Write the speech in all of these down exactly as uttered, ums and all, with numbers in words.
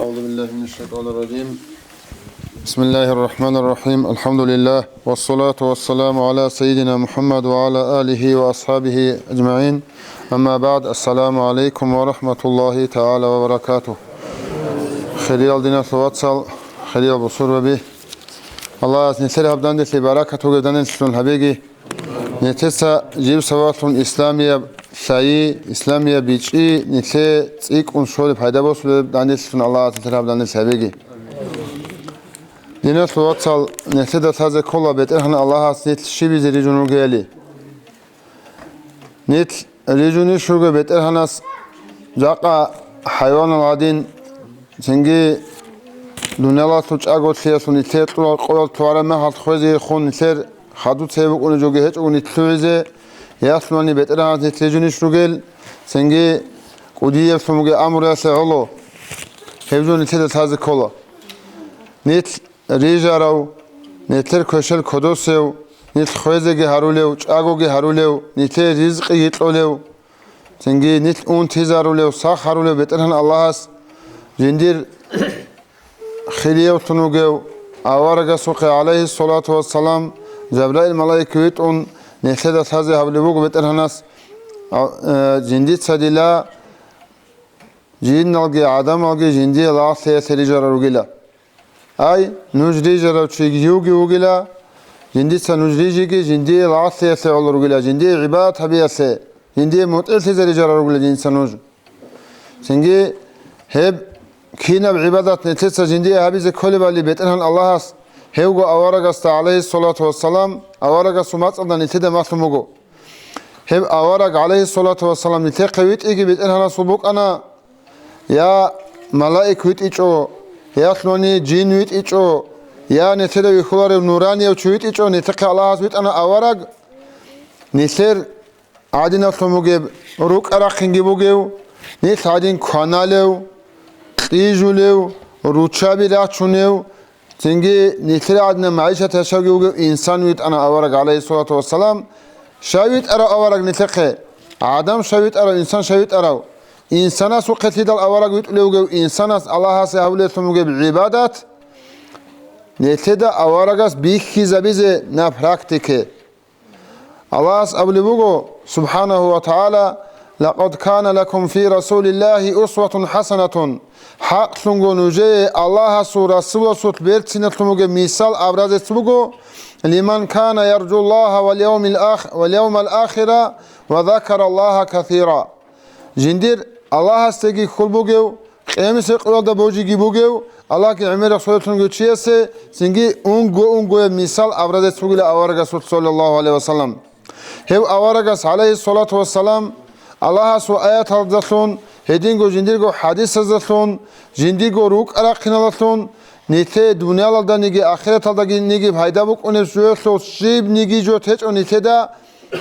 أعوذ بالله من الشيطان الرجيم. بسم الله الرحمن الرحيم. الحمد لله، والصلاة والسلام على سيدنا محمد وعلى آله وأصحابه أجمعين. أما بعد. السلام عليكم ورحمة الله تعالى وبركاته. Хириял диналъул вацал, хириял бусурбаби. Аллагьас нилъер гьаб данделъи баракат бугеб данделъун гьабеги. Нилъеца жиб сабаблъун исламияб лъайи, исламияб бичӀчӀи нилъее цӀикӀкӀун щолеб, пайда босулеб данделъун Аллагьас нилъер гьаб данделъи гьабеги. Диналъул вацал, нилъеда лъазе ккола БетӀергьан Аллагьас нилъ щибизе рижун ругели. Нилъ рижунищ руго БетӀергьанас жакъа хӀайванал гӀадин, цинги дуниялалъул чӀаголъиялъул нилъее кьурал къоял тугьараб мехалъ хвезейихун нилъер хадуцеб букӀунеб жоги гьечӀого нилъ лъугӀизе, ялъунани БетӀергьанас нилъ рижунищ ругел, цинги кӀудияблъун бугеб амруялъе гӀоло. Гьеб жо нилъеда лъазе ккола. Нилъ рижарав, нилъер квешел кодосев, нилъ хвезеги гьарулев, чӀагоги гьарулев, нилъее ризкъиги кьолев, цинги нилъ унтизарулев, сах гьарулев БетӀергьан Аллагьас жиндир хириявлъун вугев аварагасухъе, гӀалайгьиссалату вассалам, Жабраил малаик витӀун, нилъеда лъазе гьабулеб буго БетӀергьанас, а, э, жиндица дила жинналги гӀадамалги жиндие лагълъиялъе рижарал ругила. Ай, нуж рижарав чи живги вугила, жиндица нуж рижиги жиндие лагълъиялъе гӀоло ругила, жиндие гӀибадат гьабиялъе, жиндие мутӀигӀлъизе рижарал ругила жинца нуж. Цинги гьеб кинаб гӀибадат нилъеца жиндие гьабизе кколебали БетӀергьан Аллагьас гьевго аварагасда, гӀалайгьиссалату вассалам, аварагасул мацӀалда нилъеда малъун буго. Гьеб авараг, гӀалайгьиссалату вассалам, нилъехъе витӀиги БетӀергьанасул букӀана, я малаик витӀичӀо, я лъугьани жин витӀичӀо, я нилъеда вихьуларев нуранияв чи витӀичӀо, нилъехъе Аллагьас витӀана авараг, нилъер гӀадинаблъун бугеб, рукӀа-рахъинги бугев, нилъ гӀадин кваналев, кьижулев, руччаби рачунев, цинги нилъер гӀадинаб магӀишат яшавги вугев инсан витӀана авараг, гӀалайгьиссалату вассалам. Щай витӀарав авараг нилъехъе? ГӀадам щай витӀарав, инсан щай витӀарав? Инсанасухъе лъидал авараг витӀулев вугев, инсанас Аллагьасе гьабулелъун бугеб гӀибадат, нилъеда аварагас бихьизабизе на практике. Аллагьас абулеб буго, субхӀанагьу ва тагӀала: «Лакъад кана лакум фи Расулиллагьи усватун хӀасанатун». ХӀакълъунго нужее Аллагьасул Расуласулъ берциналъун бугеб мисал, абразец буго: «Лиман кана яржуллагьа вал явмил ах-, вал явмал ахира ва закараллагьа касира». Жиндир Аллагьасдаги хьул бугев, къиямасеб къоялда божиги бугев, Аллагьги гӀемераб соялъун вугев чиясе цинги унго-унгояб мисал, абразец бугила аварагасул, саллаллагьу гӀалайгьи ва саллам. Гьев аварагас, гӀалайгьиссалату вассалам, Аллагьасул аяталдалъун, гьединго жиндирго хӀадисаздалъун, жиндирго рукӀа-рахъиналдалъун, нилъее дуниялалданиги ахираталдагиниги пайда букӀунеб жоялъул щибниги жо течӀо нилъеда,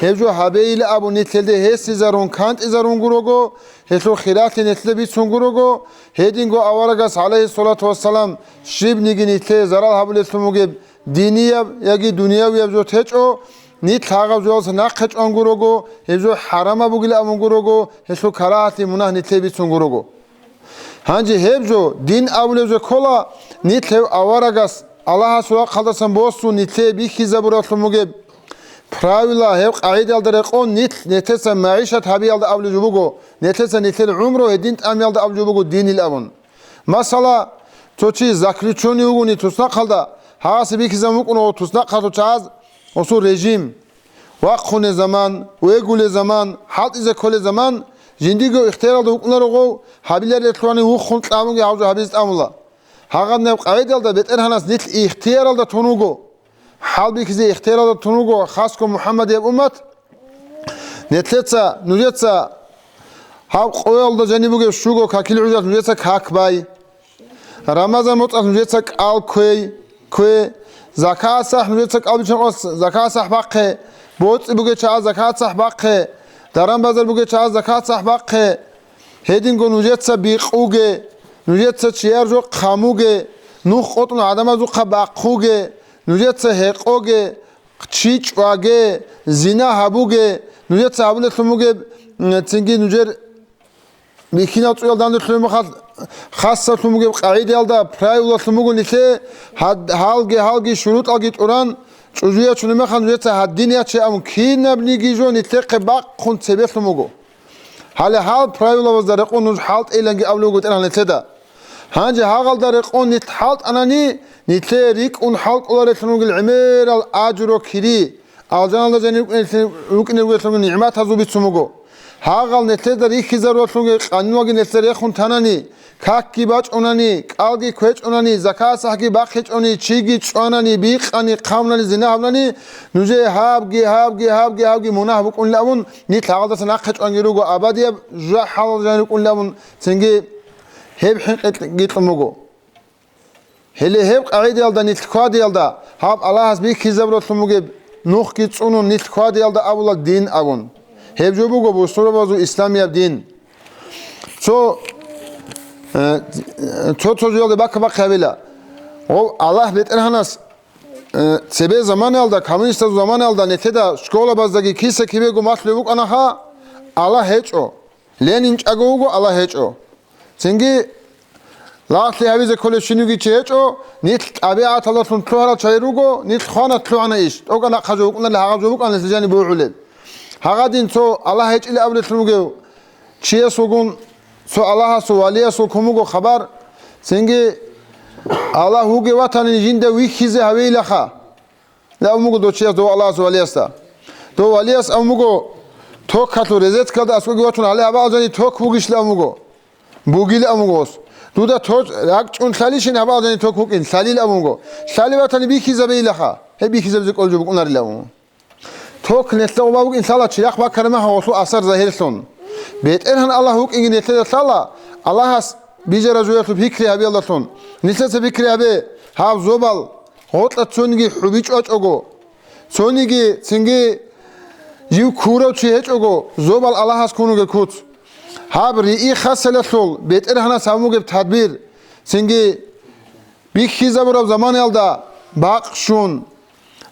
гьеб жо гьабейилан абун нилъелде гьесизарун, кантӀизарун гурого, гьелъул хиралъи нилъеда бицун гурого, гьединго аварагас, гӀалайгьиссалату вассалам, щибниги нилъее зарал гьабулелъун бугеб динияб яги дуниявияб жо течӀо, нилъ гьагъаб жоялдаса нахъе чӀван гурого, гьеб жо хӀарамаб бугилан абун гурого, гьелъул карагьалъи, мунагь нилъее бицун гурого. Гьанже гьеб жо, дин абулеб жо ккола, нилъ гьев аварагас Аллагьасул рахъалдасан босун нилъее бихьизабуралъун бугеб правила, гьеб къагӀидаялда рекъон нилъ нилъеца магӀишат гьабиялда абулеб жо буго, нилъеца нилъер гӀумру гьедин тӀамиялда абулеб жо буго динил абун. Масала, цо чи заключённый вугони туснахъалда, гьасе бихьизабун букӀунаго туснахъалъул чагӀаз гъосул режим, вахъуне заман, вегуле заман, хӀалтӀизе кколе заман, жиндирго ихтияралда вукӀунаро гъов, гьабиларелъулани вухун кьабунги гьав жо гьабизе тӀамула. Гьагъаб наб къагӀидалда БетӀергьанас нилъ ихтияралда тун вуго. ХӀалбихьизе ихтияралда тун вуго хасго МухӀаммадияб уммат. Нилъеца, нужеца гьаб къоялда жаниб бугеб щуго какил гӀужалъ нужеца как бай. Рамазан муцӀалъ нужеца кӀал кквей, ккве. Закат сахӀ нужеца кӀал биччан къос закат сахӀ бахъе. БоцӀи бугел чагӀаз закат сахӀ бахъе. Даран-базар бугел чагӀаз закат сахӀ бахъе. Гьединго нужеца бикъуге, нужеца чияр жо хъамуге, нух къотӀун гӀадамазухъа бахъуге, нужеца гьекъоге, чи чӀваге, зина гьабуге, нужеца гьабулелъун бугеб, м, цинги нужер бихьинал цӀуял данделъулеб мехалъ, хасалъун бугеб къагӀидаялда, правилалъун буго нилъее гьад-, гьалги-гьалги шурутӀалги тӀуран, чӀужу ячунеб мехалъ нужеца гьадин яче абун, кинабниги жо нилъехъе бахъун цебелъун буго. Гьале гьал правилабазда рекъон нуж хӀалтӀейиланги абулеб буго БетӀергьан нилъеда. Гьанже гьагъалда рекъон нилъ хӀалтӀанани, нилъее рикӀкӀун хӀалкӀоларелъун ругел гӀемерал ажру кири, алжаналда жанир рукӀине-, рукӀине ругелъулги нигӀматазул бицун буго. Гьагъал нилъеда рихьизарулъулги къануналги нилъеда рехун танани, какги бачӀунани, кӀалги кквечӀунани, закат-сахӀги бахъичӀони, чиги чӀванани, бикъани, хъамунани, зина гьабунани, нужее гьабги, гьабги, гьабги, гьабги мунагь букӀунилан абун, нилъ гьагъалдаса нахъе чӀванги руго, абадияб жужахӀалда жанир рукӀунилан абун, цинги гьеб хӀинкъи кьун буго. Гьеле гьеб къагӀидаялда нилъ хьвадиялда, гьаб Аллагьас бихьизабуралъун бугеб нухги цӀунун нилъ хьвадиялда абула дин абун. Гьеб жо буго бусурбабазул исламияб дин. Цо, э, цо-цо жоялде бакъ-бахъи гьабила. Гъов Аллагь БетӀергьанас, э, цебе заманаялда, коммунистазул заманаялда нилъеда школабаздаги киса-кибего малъулеб букӀанаха, Аллагь гьечӀо. Ленин чӀаго вуго, Аллагь гьечӀо. Цинги лагълъи гьавизе кколев щинивги чи гьечӀо, нилъ тӀабигӀаталдалъун лъугьарал чагӀи руго, нилъ хвана лъугьана иш, тӀокӀаб нахъа жо букӀуналли, гьагъаб жо букӀана нилъ жаниб бугӀулеб. Гьагъадин цо Аллагь гьечӀилан абулелъун вугев чиясулгун, цо Аллагьасул валиясул ккун буго хабар, цинги Аллагь вугев ватани жинда вихьизе гьавейилаха. Абун буго дов чияс дов Аллагьасул валиясда. Дов валияс абун буго, токалъул розеткалда аскӀоги вачун, гьале гьаб алжани ток бугищ абун буго. Бугила абун буго гъос. Дуда ток ракӀчӀун лъалищин гьаб алжани ток букӀин, лъалил абун буго. Лъалев ватани бихьизабейилаха. Гьеб бихьизабизе кӀолеб жо букӀунарила абун буго. Ток нилъеда гъоба букӀин лъала чирахъ бакараб мехалъ гъолъул асар загьирлъун. БетӀергьан Аллагь вукӀинги нилъеда лъала, Аллагьас бижараб жоялъул пикри гьабиялдалъун. Нилъеца пикри гьабе, гьаб зобал гъоркьа цониги хӀуби чӀвачӀого, цониги цинги жив ккурав чи гьечӀого, зобал Аллагьас ккун вугеб куц. Гьаб рии хасалъул БетӀергьанас гьабун бугеб тадбир, цинги бихьизабураб заманаялда бакъ щун,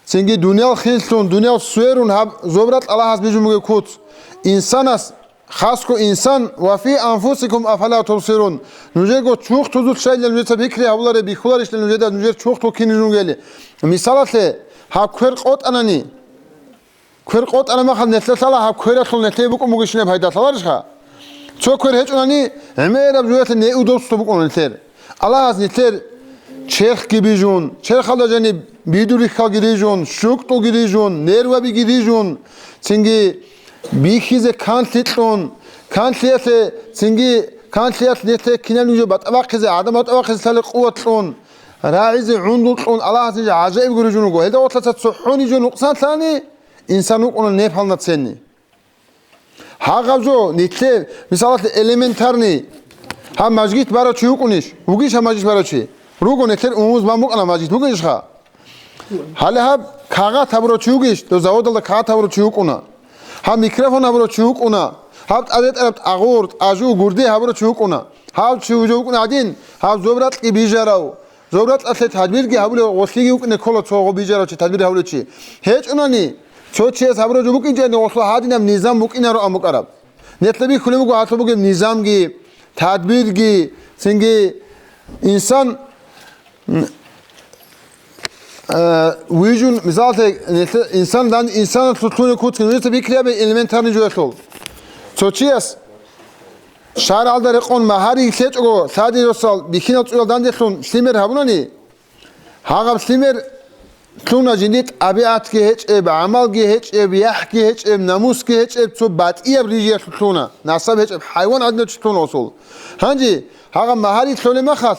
цинги дуниял хинлъун, дуниял сверун гьаб зоб-ракь Аллагьас бижун бугеб куц. Инсанас, хасго инсан, «ва фи анфусикум афала тубсирун», нужерго чурхдузулъ щайилан нужеца пикри гьабулареб бихьуларищ нужеда нужер чурхдул кинижун ругели. Мисалалъе, гьаб квер къотӀанани, квер къотӀараб мехалъ нилъеда лъала гьаб квералъул нилъее букӀун бугищинаб пайда лъаларищха? Цо квер гьечӀунани, гӀемераб жоялъе неудобство букӀуна нилъер. Аллагьас нилъер черхги бижун, черхалда жаниб бидул-рихьалги рижун, щукӀулги рижун, нервабиги рижун, цинги бихьизе канлъи кьун, канлъиялъе, цинги канлъиялъ нилъее кинабниги жо батӀа бахъизе, гӀадан батӀа бахъизе лъалеб къуват кьун, рагӀизе гӀундул кьун, Аллагьас ниж гӀажаибго рижун руго. Гьелда гъорлъа цо цохӀони жо нукъсан лъани, инсан вукӀуна непална ценни. Гьагъаб жо, нилъер, мисалалъе, элементарный, гьаб мажгит барав чи вукӀунищ? Вугищ гьаб мажгит барав чи? Руго, нилъер умумуз бан букӀана мажгит, бугищха? Гьале гьаб кагъат гьабурав чи вугищ? Дов заводалда кагъат гьабурав чи вукӀуна. Гьаб микрофон гьабурав чи вукӀуна. Гьаб тӀадетӀараб тӀагъур, тӀажу, гурде гьабурав чи вукӀуна. Гьав чи вужав вукӀуна гӀадин, гьаб зоб-ракьги бижарав. Зоб-ракьалъе тадбирги гьабулев, гъолъиги вукӀине ккола цо гъо бижарав чи, тадбир гьабулев чи. ГьечӀунани, цо чияс гьабураб жо букӀинчӀани гъолъул гьадинаб низам букӀинароан букӀараб. Нилъеда бихьулеб буго гьалъул бугеб низамги, тадбирги, цинги инсан, э, вижун, мисалалъе, нилъе-, инсан дан-, инсаналъул лъугьунеб куцги нужеца бикри гьабе элементарный жоялъул. Цо чияс шаргӀалда рекъон магьари лъечӀого, лъади росал бихьинал цӀуял данделъун лъимер гьабунани, гьагъаб лъимер лъуна жиндир тӀабигӀатги гьечӀеб, гӀамалги гьечӀеб, яхӀги гьечӀеб, намусги гьечӀеб, цо батӀияб рижиялъулъ лъуна, насаб гьечӀеб, хӀайван гӀадиначилъ лъуна гъосул. Гьанже гьагъаб магьари лъолеб махалъ,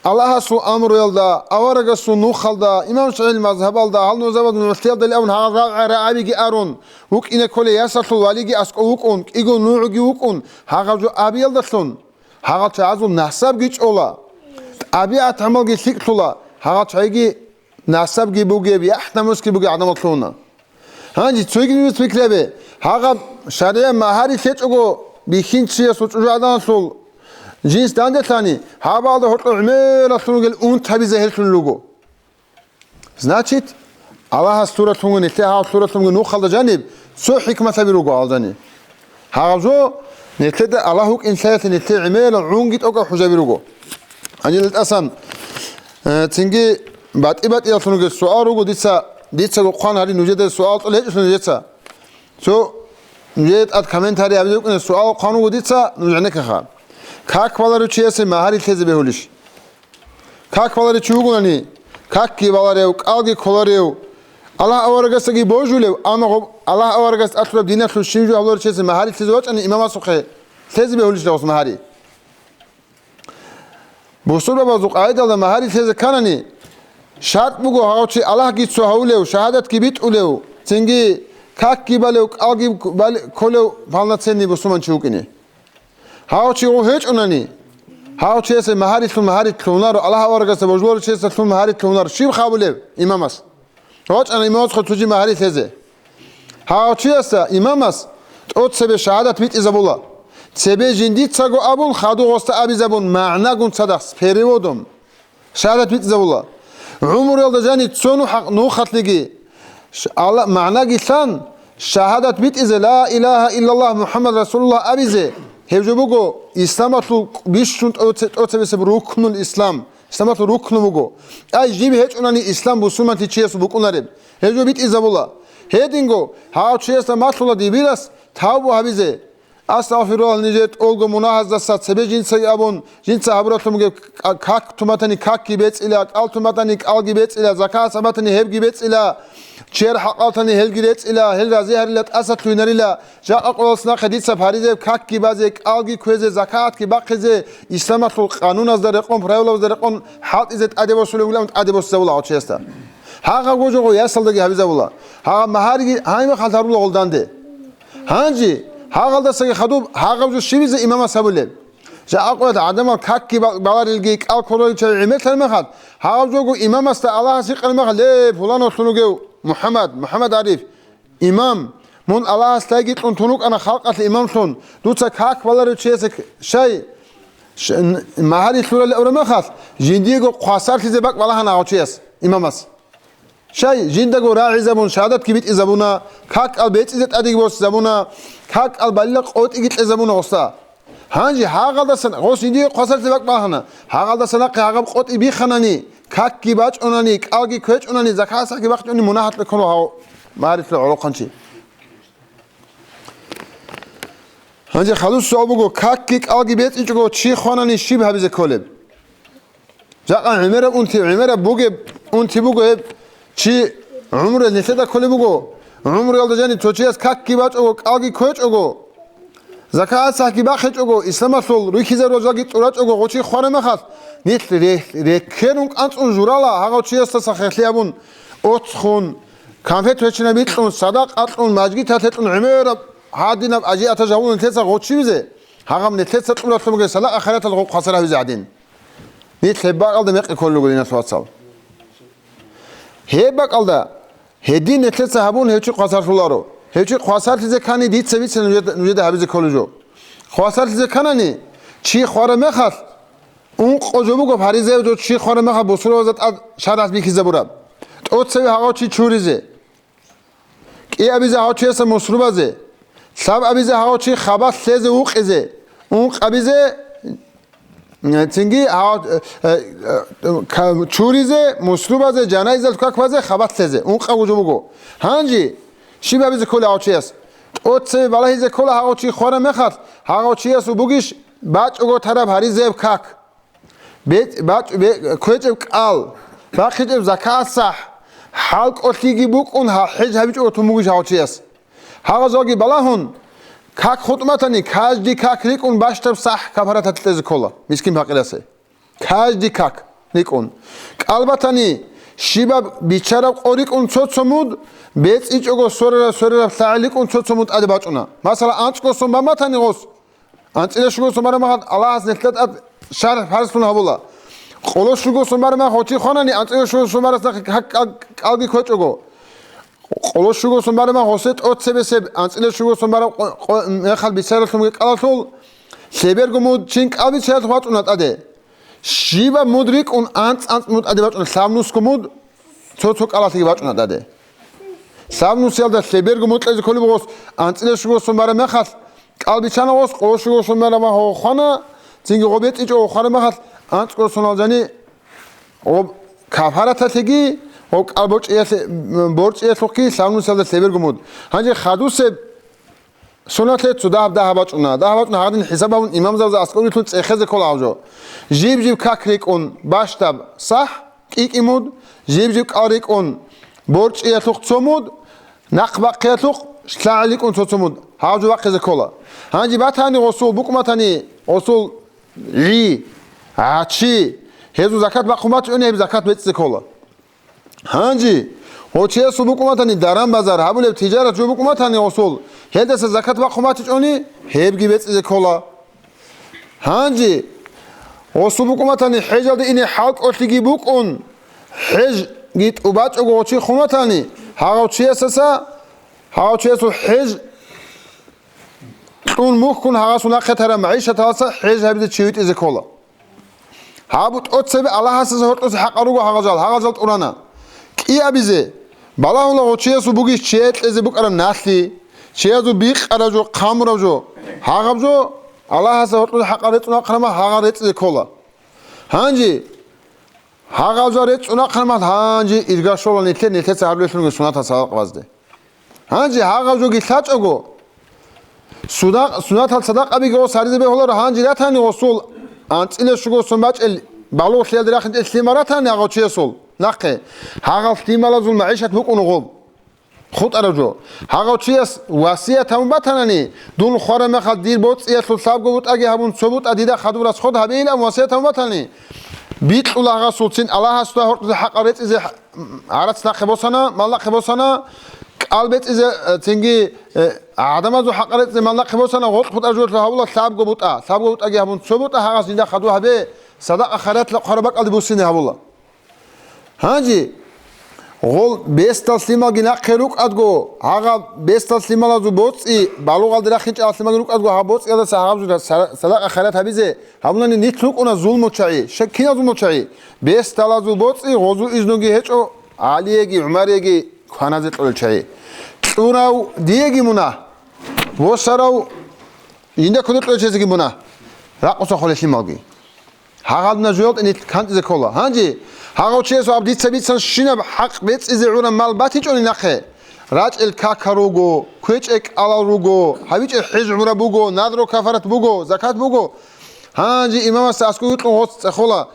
Аллагьасул амруялда, аварагасул нухалда, имам ШафигӀил мазгьабалда, гьал нузабазул нугӀлъиялдали абун гьагъал рагӀа-рагӀабиги арун, вукӀине кколей ясалъул валиги аскӀов вукӀун, кӀиго нугӀги вукӀун, гьагъаб жо абиялдалъун, гьагъал чагӀазул насабги чӀола, тӀабигӀат-гӀамалги лъикӀлъула, гьагъал чагӀиги насабги бугеб, яхӀ-намусги бугеб гӀадамал лъугьуна. Гьанже цоги нужеца пикри гьабе, гьагъаб шаригӀат магьари лъечӀого бихьинчиясул чӀужугӀаданалъул жинс данделъани, гьабалда гьоркьоб гӀемералъун ругел унтаби загьирлъун руго. Значит, Аллагьас лъуралъунги, нилъее гьав лъуралъунги нухалда жаниб цо хӀикматаби руго гьалдани. Гьагъаб жо Нилъеда Аллагь вукӀин лъаялъе нилъее гӀемерал гӀунги тӀокӀаб хӀужаби руго. Гьанже тӀасан, э, цинги батӀи-батӀиялъун ругел суал руго дица, дицаго хъван гьари нужеда суал кьолеб гьечӀолъун нужеца. Цо нужее тӀад комментарий гьабизе вукӀине суал хъван вуго дица, нуж гӀенеккаха. Как баларев чиясе магьари лъезе бегьулищ? Как баларев чи вугонани, какги баларев, кӀалги кколарев, Аллагь аварагасдаги божулев, амма гъоб Аллагь аварагас тӀалъураб диналъул щиб жо гьабуларев чиясе магьари лъезе вачӀани имамасухъе лъезе бегьулищ дагьус магьари? Бусурбабазул къагӀидалда магьари лъезе кканани, шартӀ буго гьав чи Аллагьги цо гьавулев, шагьадатги битӀулев, цинги какги балев, кӀалги бал-, кколев полноценный бусурманчи вукӀине. Гьав чи гъов гьечӀунани, гьав чиясе магьарилъун магьари лъугьунаро, Аллагь аварагасда божуларев чиясалъун магьари лъугьунаро, щиб гьабулеб имамас? ВачӀана имамасухъе цо чи магьари лъезе. Гьав чиясда имамас тӀоцебе шагьадат битӀизабула. Цебе жиндицаго абун, хадув гъосда абизабун, магӀнагун цадахъ, с переводом. Шагьадат битӀизабула. ГӀумруялда жаниб цо нух-, нухалъеги ш-, Алла-, магӀнаги лъан, шагьадат битӀизе, ла илагьа иллаллагь МухӀаммад расулуллагь абизе, гьеб жо буго исламалъул бищун тӀоце-, тӀоцебесеб рукнул ислам, исламалъул рукну буго. Ай жиб гьечӀунани ислам бусурманлъи чиясул букӀунареб, гьеб жо битӀизабула. Гьединго гьав чиясда малъула дибирас тавбу гьабизе, Астагъфируллагь, нижер тӀолго мунагьаздаса цебе жинцаги абун, жинца гьабуралъун бугеб к-, как тун батани какги бецӀила, кӀал тун батани кӀалги бецӀила, закат гьабатани гьебги бецӀила, чияр хӀакъалтани гьелги рецӀила, гьел рази гьарила, тӀаса лъугьинарила, жакъа къоялъ нахъе дица паризеб какги базе, кӀалги кквезе, закатги бахъизе, исламалъул къануназда рекъон, правилазда рекъон хӀалтӀизе тӀаде босулев вугилан тӀаде босизабула гьав чиясда. Гьагъаб гожого ясалдаги гьабизабула. Гьагъаб магьариги гьай мехалъ гьарула гъолданде. Гьанже гьагъалдасаги хадуб гьагъаб жо щибизе имамас гьабулеб? Жакъа къоялъ гӀадамал какги ба-, баларилги кӀал кколаричал гӀемерлъараб мехалъ, гьагъаб жого имамасда Аллагьас гьикъараб мехалъ: «Ле, пуланалъун вугев МухӀаммад, МухӀаммад Ариф, имам, мун Аллагьас лъайги кьун тун вукӀана халкъалъе имамлъун, дуца как баларев чиясе к-, щай, ш-, н-, магьари лъурали авураб мехалъ, жиндиего хвасарлъизе бакӀ балагьана гьав чияс, имамас». Щай, жиндаго рагӀизабун, шагьадатги битӀизабуна, как кӀал бецӀизе тӀадеги босизабуна, как кӀал балила къотӀиги кьезабуна гъосда. Гьанже гьагъалдасан, гъос жиндие хвасарлъизе бакӀ балагьана, гьагъалдаса нахъе гьагъаб къотӀи бихханани, какги бачӀунани, кӀалги кквечӀунани, закат-сахӀги бахчунани, мунагьалъ беккуна гьав магьарилъул гӀолохъанчи. Гьанже хадуб суал буго, какги кӀалги бецӀичӀого чи хванани щиб гьабизе кколеб? Жакъа гӀемераб унти, гӀемераб бугеб унти буго гьеб чи гӀумруялъ нилъеда кколеб буго. ГӀумруялда жаниб цо чияс какги бачӀого, кӀалги кквечӀого, закат-сахӀги бахъичӀого, исламалъул рихьизарулзаги тӀурачӀого гъов чи хвараб мехалъ, нилъ рехь-, реккерун кӀанцӀун журала гьагъав чиясдаса хехлъи абун, оцхун, конфет вечинаб бикьун, садакъа кьун, мажгиталъе кьун, гӀемераб гьадинаб ажиатаж гьавун нилъеца гъочивизе, гьагъаб нилъеца кьуралъун бугеб садакъа-хайратал гъоб хвасар гьавизе гӀадин. Нилъ гьеб бакӀалда мекъи кколел руго, диналъул вацал. Гьеб бакӀалда гьедин нилъеца гьабун гьев чи хвасарлъуларо. Гьев чи хвасарлъизе ккани дица бице нужеда, нужеда гьабизе кколеб жо. Хвасарлъизе кканани, чи хвараб мехалъ, ункъо жо буго паризаяб жо чи хвараб мехалъ бусурбабазда тӀад шаргӀалъ бихьизабураб. ТӀоцеве гьагъав чи чуризе. КӀиабизе гьав чиясда мусрубазе, лъабабизе гьав чи хабалъ лъезе вукъизе, ункъабизе, цинги гьав, э, э, ка-, чуризе, мусрубазе, жанайзал как базе, хабалъ лъезе, ункъаб жо буго. Гьанже щиб гьабизе ккола гьав чияс? ТӀоцебе балагьизе ккола гьав чи хвараб мехалъ, гьав чиясул бугищ бачӀого тараб гьаризеб как? БетӀ-, бачӀ-, бе-, кквечӀеб кӀал, бахъичӀеб закат-сахӀ, хӀалкӀолъиги букӀун гьал хӀеж гьабичӀого тун бугищ гьав чияс? Гьагъазулги балагьун, как хутӀун батани, каждый как рикӀкӀун бащдаб сахӀ кафараталъе кьезе ккола мискин-пакъирасе. Каждый как рикӀкӀун. КӀал батани, щибаб биччараб къо рикӀкӀун цо-цо муд, бецӀичӀого сверараб-сверараб лъагӀел рикӀкӀун цо-цо муд тӀаде бачӀуна. Масала, анцӀго сом бан батани гъос, анцӀила щуго сом бараб мехалъ Аллагьас нилъеда тӀад шаргӀ фарзлъун гьабула. Къоло щуго сом бараб мехалъ гъов чи хванани, анцӀила щуго сом барас нахъе как кӀал-, кӀалги кквечӀого. Къоло щуго сом бараб мехалъ гъосе тӀоцебесеб, анцӀила щуго сом бараб къо-, къо-, мехалъ бицаралъун бугеб кӀалалъул лъеберго муд чин кӀал бицаралъухъ бачӀуна тӀаде. Щибаб муд рикӀкӀун анцӀ-анцӀ муд тӀаде бачӀуна, лъабнусго муд цо-цо кӀалалъеги бачӀуна тӀаде. Лъабнусиялда лъеберго муд кьезе кколеб гъос, анцӀила щуго сом бараб мехалъ, кӀал бичана гъос, къошуго шумарама гьо хвана, цинги гъо бецӀичӀо гьо хвараб махалъ, анцӀго соналъ жани гъоб кафараталъеги, гъоб кӀал борчӀиялъе-, борчӀиялъухъги лъабнусиялда лъеберго муд. Гьанже хадусеб сунатлъе цо дагьаб дагьаб бачӀуна. Дагьаб бачӀун гьадин хӀисаб гьабун имамзабазда аскӀовлъун цӀехезе ккола гьав жо. Жиб-жиб как рикӀкӀун бащдаб сахӀ, кӀи-кӀи муд, жиб-жиб кӀал рикӀкӀун борчӀиялъухъ цо муд, нахъ бахъиялъухъ лъагӀел рикӀкӀун цо-цо муд, гьав жо бахъизе ккола. Гьанже батани гъосул, букӀматани гъосул гӀи, гӀачи, гьезул закат бахъун бачӀуни гьеб закат бецӀизе ккола. Гьанже гъо чиясул букӀун батани даран-базар гьабулеб тижарат жо букӀун батани гъосул, гьелдаса закат бахъун батичӀони, гьебги бецӀизе ккола. Гьанже гъосул букӀун батани хӀежалде ине хӀалкӀолъиги букӀун, хӀежги тӀубачӀого гъо чи хун батани, гьагъав чиясаса, гьагъав чиясул хӀеж кьун мухькун гьагъасул нахъе тараб магӀишаталдаса хӀеж гьабизе чи витӀизе ккола. Гьаб тӀоцебе Аллагьасаса гьоркьоса хӀакъал руго гьагъал жал, гьагъал жал тӀурана. КӀиабизе, балагьула гъо чиясул бугищ чияе кьезе букӀараб налъи, чиязул бикъараб жо, хъамураб жо, гьагъаб жо Аллагьасаса гьоркьоса хӀакъал рецӀун ахъарама гьагъал рецӀизе ккола. Гьанже гьагъал жал рецӀун ахъарама гьанже ирга щола нилъер, нилъеца гьарулелъунги сунатал садакъабазде. Гьанже гьагъав жоги лъачӀого, сунат-, сунатал садакъабиги гъос гьаризе бегьуларо, гьанже ратани гъосул анцӀила щуго сон бачӀел балугълъиялде рахинчӀел лъимал ратани гьагъав чиясул нахъе, гьагъал лъималазул магӀишат букӀун гъоб. ХутӀарав жо. Гьагъав чияс васият гьабун батанани, дун хвараб мехалъ дир боцӀиялъул лъабго бутӀаги гьабун цо бутӀа дида хадуб расход гьабейилан васият гьабун батани, бикьула гьагъасулцин Аллагьасда гьоркьоса хӀакъал рецӀизе гӀарац нахъе босана, мал нахъе босана, кӀал бецӀизе, э, цинги, э, гӀадамазул хӀакъал рецӀизе мал нахъе босана, гъоркь бутӀа жо гьавула лъабго бутӀа, лъабго бутӀаги гьабун цо бутӀа гьагъас жинда хадуб гьабе, садакъа-хайратла хъвараб бакӀалде буссине гьавула. Гьанже гъол бесдал лъималги нахъе рукӀадго, гьагъаб бесдал лъималазул боцӀи балугъалде рахинчӀал лъималги рукӀадго, гьаб боцӀиялдаса гьаб жо сара-, садакъа-хайрат гьабизе гьабунани нилъ рукӀуна зулмучагӀи, щай кинал зулмучагӀи? Бесдалазул боцӀи гъозу изнуги гьечӀо, ГӀалиеги, ГӀумареги кваназе кьолел чагӀи. Кьурав диеги мунагь, босарав жинда кодор кьолел чагӀизеги мунагь, ракъуса хъолел лъималги. Гьагъадна жуялтӀе нилъ кантӀизе ккола. Гьанже гьагъав чиясул гьаб дица бицан щинаб хӀакъ бецӀизе гӀураб мал батичӀони нахъе, рачӀел какал руго, квечӀел кӀалал руго, гьабичӀел хӀеж-гӀумра буго, надру кафарат буго, закат буго. Гьанже имамасда аскӀов вукьун гъоц цӀехола,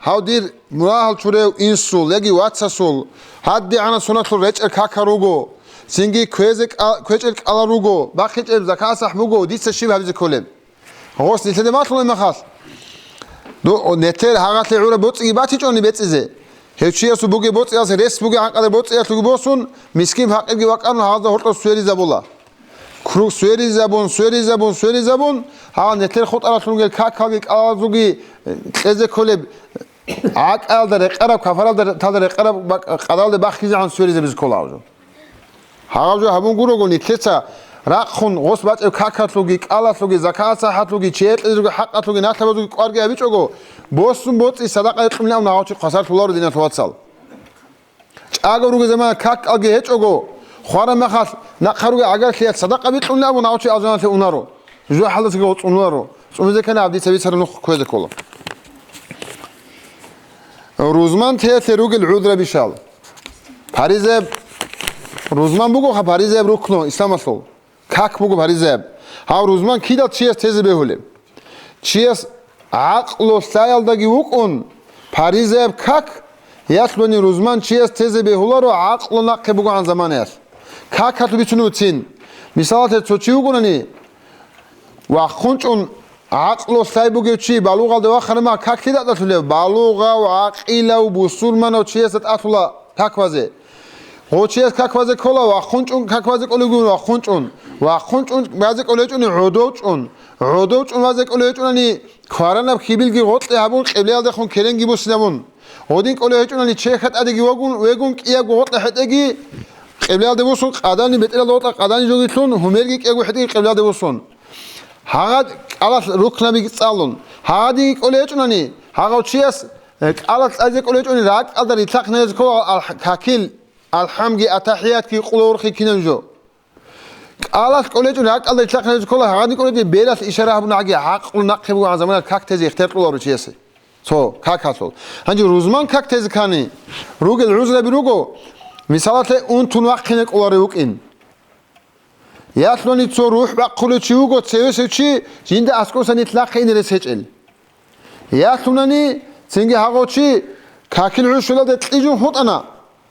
гьав дир мунагьал чурев инсул яги вацасул, гьадигӀанаб сунатлъул речӀел какал руго, цинги кквезе кӀа-, квечӀел кӀалал руго, бахъичӀеб закат сахӀ буго, дица щиб гьабизе кколеб? Гъос нилъеда малъулеб мехалъ, ду-, нилъер гьагъалъе гӀураб боцӀиги батичӀони бецӀизе, гьев чиясул бугеб боцӀиялъ рес бугеб гӀанкъадар боцӀиялъуги босун, мискин-пакъирги вакӀарун гьазда гьоркьоб сверизабула. Круг сверизабун, сверизабун, сверизабун, гьагъал нилъер хутӀаралъунгел какалги кӀалалзуги кьезе кколеб, гӀакъалда рекъараб, кафаралда, талда рекъараб бакӀ-, къадалде бахъизегӀан сверизабизе ккола гьав жо. Гьагъаб жо гьабун гурого, нилъеца рахъун гъос бачӀеб какалъуги, кӀалалъуги, закат-сахӀатлъуги, чейгӀлъизеги, хӀакъалъуги, налъабазулги кӀварги гьабичӀого, босун боцӀи садакъа гьекьун лъав нагъав чи хвасарлъуларо, диналъул вацал. ЧӀаго ругел замана какалги гьечӀого, хвараб мехалъ нахъа ругел гӀагарлъиялъ садакъа бикьун лъав нагъав чи алжаналъе унаро. Жо хӀалдасаги гъоцӀунаро. ЦӀунизе ккани гьаб дица бицараб нух кквезе ккола. Рузман теялъе ругел гӀудрабищал? Паризаяб рузман бугоха, паризаяб рукну исламалъул. Как буго паризаяб? Гьав рузман кидал чияс тезе бегьулеб? Чияс гӀакълу лъаялдаги вукӀун, паризаяб как ялъуни рузман чияс тезе бегьуларо гӀакълу нахъе бугогӀан заманаялъ. Какалъул бицунеб буцин. Мисалалъе, цо чи вугони, вахъун чӀун гӀакълу лъай бугев чи балугъалде вахарама, как лъида тӀалъулев? Балугъав, гӀакъилав, бусурманав чиясда тӀалъула как базе. Гъо чияс как базе ккола, вахъун чӀун как базе кӀолевгун, вахъун чӀун. Вахъун чӀун базе кӀолечӀони гӀодов чӀун. ГӀодов чӀун базе кӀолечӀунани кваранаб хьибилги гъоркье гьабун, къиблаялдехун керенги буссинабун. Гъодин кӀолей гьечӀунани чехьа тӀадеги вагун, вегун, кӀиябго гъоркьа хӀетӀеги къиблаялде бусун, къадани бетӀералда гъоркьа къадани жогилъун, гьумерги кӀиябго хӀетӀеги къиблаялде бусун. Гьагъад кӀалалъ рукнаби цӀалун. Гьагъадиги кӀолей гьечӀунани, гьагъав чияс, э, кӀалалъ цӀализе кӀолей гьечӀуни, ракӀалда рилъахъ нилъезе ккола ал-, какил, алхӀамги, атахӀиятги, къулаурхи кинаб жо. КӀалалъ кӀолечӀун ракӀалда итлахъиназе ккола, гьагъадин кӀоледе бералъ ишара гьабуна гьаги гӀакълу нахъе бугеб гьаб заманалъ как тезе ихтияр кьоларо чиясе. Цо, как гьалъул. Гьанже рузман как тезе ккани, ругел гӀузраби руго, мисалалъе, унтун вахъине кӀоларев вукӀин. Ялъуни цо рухӀ бахъулев чи вуго, цевесев чи жинда аскӀоса нилъ нахъе ине рес гьечӀел. Ялъунани цинги гьагъав чи какил гӀушулалде кьижун хутӀана.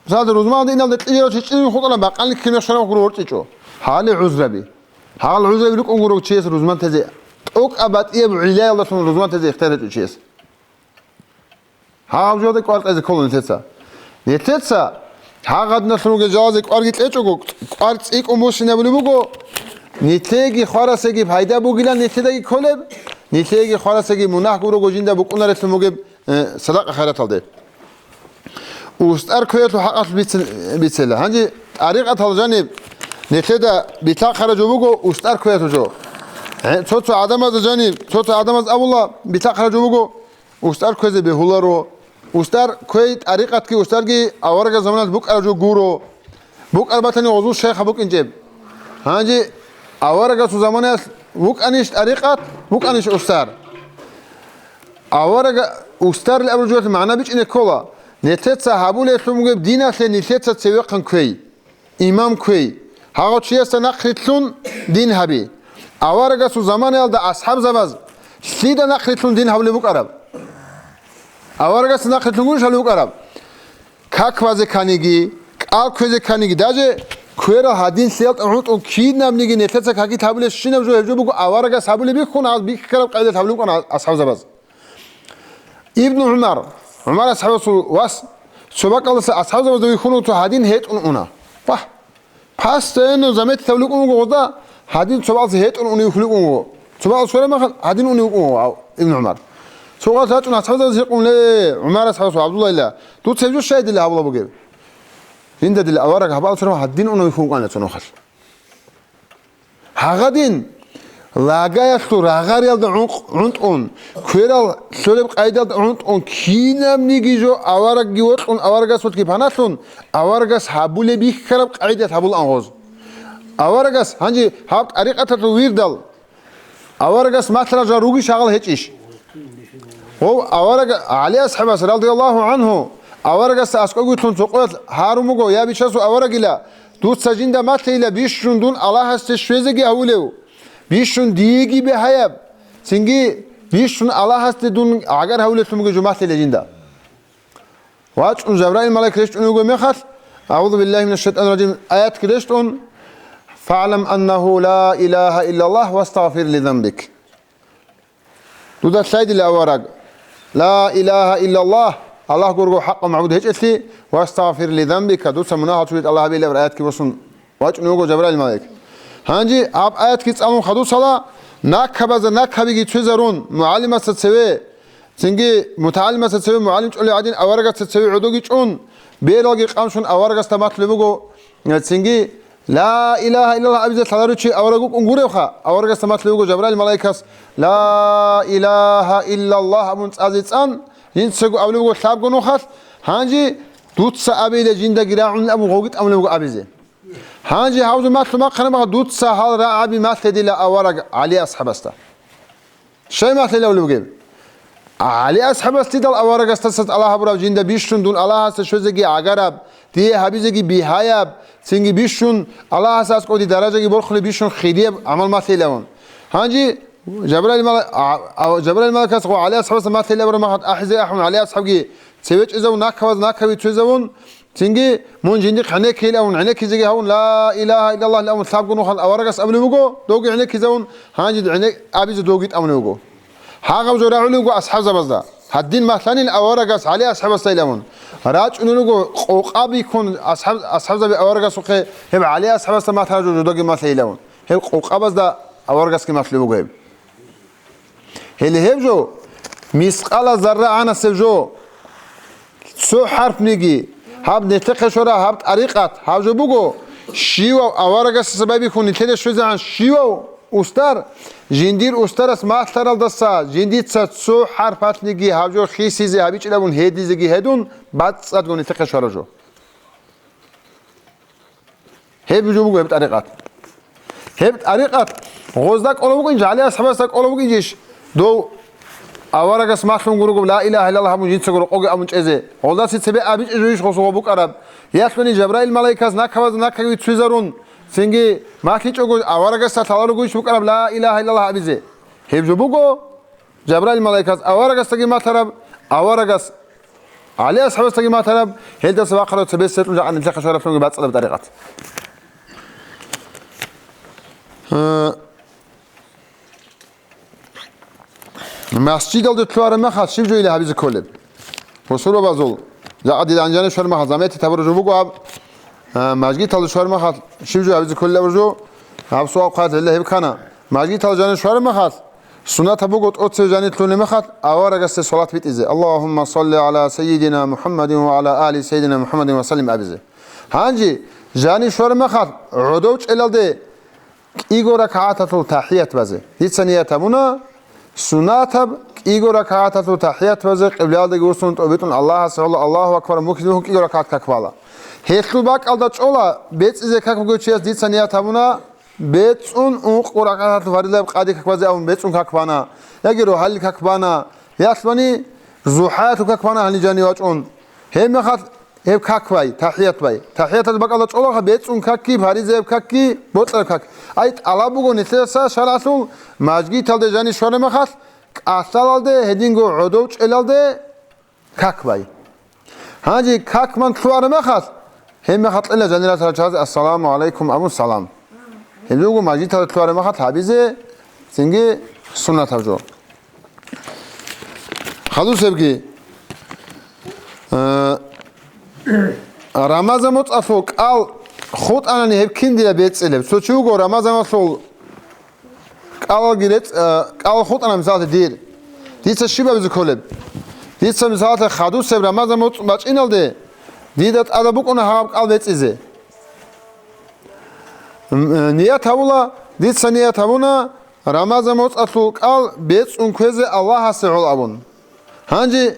Мисалда, рузманалда иналде кьижарав чи кьижун хутӀана, бакъанилъ ккене шарав гуро ворчӀичӀо. Гьале гӀузраби. Гьал гӀузраби рукӀун гуро чияс рузман тезе. ТӀокӀаб батӀияб гӀиллаялдалъун рузман тезе ихтияр гьечӀо чияс. Гьаб жода кӀвар кьезе ккола нилъеца. Нилъеца гьагъадиналъун ругел жалазе кӀварги кьечӀого, кӀвар цӀикӀкӀун буссинабулеб буго, нилъеги хварасеги пайда бугилан нилъедаги кколеб, нилъеги хварасеги мунагь гурого жинда букӀунарелъун бугеб, э, садакъа-хайраталде. УстӀар кквеялъул хӀакъалъулъ бицин-, бицела. Гьанже тӀарикъатал жаниб нилъеда битахъара жо буго устӀар кквеялъул жо. Гье, цо-цо гӀадамазда жаниб, цо-цо гӀадамаз абула битахъара жо буго, устӀар кквезе бегьуларо. УстӀар кквей тӀарикъатги устӀарги аварагас заманалъ букӀараб жо гуро. БукӀар батани гъозул шайха букӀинчӀеб. Гьанже аварагасул заманаялъ вукӀанищ тӀарикъат, вукӀанищ устӀар? Аварага устӀарли абураб жоялъе магӀна бичӀчӀине ккола. Нилъеца гьабулелъун бугеб диналъе нилъеца цевехъан кквей. Имам кквей. Гьагъав чиясда нахърилълъун дин гьаби. Аварагасул заманаялда асхӀабзабаз лъида нахърилълъун дин гьабулеб букӀараб? Аварагасда нахърилълъун гурищ гьабулеб букӀараб? Как базе кканиги, кӀал кквезе кканиги, даже кверал гьадин лъиялда гӀунтӀун кинабниги нилъеца какил гьабулеб щинаб жо гьеб жо буго аварагас гьабулеб бихьун, гьаз бихьараб къайдалъ гьабулеб букӀана асхӀабзабаз. Ибну ГӀумар, ГӀумар асхӀабасул вас, цо бакӀалдаса асхӀабзабазда вихьун цо гьадин гьетӀун уна. Вагь! Постоянно заметить гьабулеб буго гъозда, гьадин цо бакӀалдаса гьетӀун унев вихьулеб буго. Цо бакӀалдаса свераб мехалъ гьадин унев вукӀун вуго, ав-, Ибну ГӀумар. Цо гъоз рачӀун асхӀабзабаз гьикъун: «Ле, ГӀумар асхӀабасул, ГӀабдулла, дуца гьеб жо щайила гьабула бугеб? Жинда дила авараг гьабал цо гьадин унев вихьун вукӀана цо нухалъ». Гьагъадин, лагаялъул рагъариялда гӀункъ-, гӀунтӀун, кверал лъолеб къайдалда гӀунтӀун, кинабниги жо аварагги вокьун, аварагасулъги паналъун, аварагас гьабулеб бихьараб къайдалъ гьабулаан гъоз. Аварагас, гьанже гьаб тӀарикъаталъул вирдал, аварагас малъарал жал ругищ, гьагъал гьечӀищ? Гъов авараг ГӀали асхӀабас, радияллагьу гӀангьу, аварагасда аскӀовги лъун цо къоялъ гьарун буго: «Я, бичасул аварагила, дуца жинда малъейила бищун дун Аллагьасде щвезеги гьавулев, бищун диеги бегьаяб, цинги бищун Аллагьасде дун гӀагар гьавулелъун бугеб жо малъейила жинда». ВачӀун Жабраил малаик рещтӀунев вуго мехалъ, «АгӀузу биллагьи минаш шайтӀанир ражим» аятги рещтӀун: «ФагӀлам аннагьу ла илагьа иллаллагь вастагъфир ли занбик». Дуда лъай, дила авараг, ла илагьа иллаллагь, Аллагь гурого хӀакъав магӀбуд гьечӀелъи, вастагъфир ли занбика, дуца мунагьал чури тӀалаб гьабе илаб аятги босун вачӀунев вуго Жабраил малаик. Гьанже гьаб аятги цӀалун хадусала, накабазда накабиги цвезарун, мугӀалимасда цеве, цинги мутагӀалимасда цеве мугӀалим чӀолеб гӀадин, аварагасда цеве гӀодоги чӀун, бералги къанщун аварагасда малъулеб буго, цинги «Ла илагьа иллаллагь» абизе лъаларев чи авараг вукӀун гуревха, аварагасда малъулеб буго Жабраил малаикас «Ла илагьа иллаллагь» абун цӀазе цӀан, жинцаго абулеб буго лъабго нухалъ: «Гьанже дуца абейила жиндаги рагӀун» абун гъоги тӀамулеб буго абизе. Гьанже гьавзу малъу махъана мага дуца гьал рагӀаби малъе дила авараг ГӀали асхӀабасда. Щай малъила абулеб бугеб? ГӀали асхӀабас дидал аварагасдаса тӀалаб гьабураб жинда бищун дун Аллагьасда щвезеги гӀагараб, дие гьабизеги бигьаяб, цинги бищун Аллагьас аскӀоди даражаги борхулеб бищун хирияб гӀамал малъилавун. Гьанже Жабраил мала-, а, а, Жабраил малакас гъо ГӀали асхӀабасда малъилабураб махат ахӀизе ахӀун ГӀали асхӀабги цевечӀезавун, накабаз накаби цвезавун, цинги мун жиндихъ гӀенеккейилавун, гӀенеккизеги гьавун, ла илагьа иллаллагь лавун лъабго нухал аварагас абулеб буго, довги гӀенеккизавун, гьанже гӀенек-, абизе довги тӀамулеб буго. Гьагъаб жо рагӀулеб буго асхӀабзабазда. Гьадин малъанил аварагас ГӀали асхӀабасда илавун. РачӀунел руго къокъа бихьун асхӀаб-, асхӀабзаби аварагасухъе гьеб ГӀали асхӀабасда малъараб жо жодоги малъе илавун. Гьеб къокъабазда аварагасги малъулеб буго гьеб. Гьеле гьеб жо, мискъала зарра гӀанасеб жо, цо хӀарпниги, гьаб нилъехъе щвараб гьаб тӀарикъат, гьаб жо буго, щивав аварагасдаса байбихьун нилъеде щвезегӀан щивав устар, жиндир устарас малъаралдаса жиндица цо хӀарпалъниги гьаб жо хисизе гьабичӀилабун гьедизеги гьедун, бацӀцӀадго нилъехъе щвараб жо. Гьеб жо буго гьеб тӀарикъат. Гьеб тӀарикъат гъозда кӀолеб букӀин, гьале асхӀабасда кӀолеб букӀинчӀищ, дов аварагас малъун гурого ла илагьа иллаллагь абун жинцаго рокъоги абун чӀезе? Гъолдаса цебе абичӀеб жойищ гъосулго букӀараб? Ялъуни Жабраил малаикас накабазда накаги цуйзарун, цинги малъичӀого аварагасда лъаларогойищ букӀараб ла илагьа иллаллагь абизе? Гьеб жо буго, Жабраил малаикас аварагасдаги малъараб, аварагас гьале асхӀабасдаги малъараб, гьелдаса бахъараб цебесеб жакъа нилъехъа щвараблъунги бацӀцӀадаб тӀарикъат. Э, Масжидалде лъугьараб мехалъ щиб жо илан гьабизе кколеб? Бусурбабазул, жакъа дида гьанжани щвараб мехалъ, заметить гьабураб жо буго гьаб, э, мажгиталде щвараб мехалъ щиб жо гьабизе кколеб абураб жо? Гьаб суал хъваялъ гьеле гьеб ккана. Мажгиталде жаниб щвараб мехалъ, суннатаб буго тӀоцебе жаниб лъугьунеб мехалъ аварагасде салат битӀизе, Аллагьумма салли гӀала сайидина МухӀаммадин ва гӀала али сайидина МухӀаммадин ва саллим абизе. Гьанже жаниб щвараб мехалъ гӀодов чӀелалде кӀиго ракагӀаталъул тахӀият базе. Дица ният гьабуна, суннатаб кӀиго ракагӀаталъул тахӀият базе, къиблаялдеги вуссун тӀобитӀун Аллагьасе гӀоло Аллагьу акбар мухьизе мухьун кӀиго ракагӀат как бала. Гьелъул бакӀалда чӀола, бецӀизе как бугев чияс дица ният гьабуна, бецӀун ункъо ракагӀаталъул фаризаяб къаде как базе абун бецӀун как бана, яги рогьалил как бана, ялъуни зухӀаялъул как бана гьаниб жанив вачӀун. Гьеб мехалъ гьеб как бай, тахӀият бай. ТахӀияталда бакӀалда чӀолаха бецӀун какги, фаризаяб какги, бокьараб как. Ай, тӀалаб буго нилъеца шаргӀалъул мажгиталде жаниб щвараб мехалъ, кӀалъалалде, гьединго гӀодов чӀелалде как бай. Гьанже как ман лъугьараб мехалъ, гьеб мехалъ кьела жанирал чагӀазе «Ассаламу гӀалайкум» абун салам. Гьеб жо буго мажгиталде лъугьараб мехалъ гьабизе, цинги суннатаб жо. Хадусебги, э, Рамазан моцӀалъул кӀал хутӀанани гьеб киндила бецӀилеб? Цо чи вуго Рамазаналъул кӀалалги рецӀ-, э, кӀал хутӀана, мисалалъе, дир. Дица щиб абизе кколеб? Дица, мисалалъе, хадусеб Рамазан моцӀ бачӀиналде дида тӀадаб букӀуна гьаб кӀал бецӀизе. М, э, ният гьабула, дица ният гьабуна, Рамазан моцӀалъул кӀал бецӀун кквезе Аллагьасе гӀоло абун. Гьанже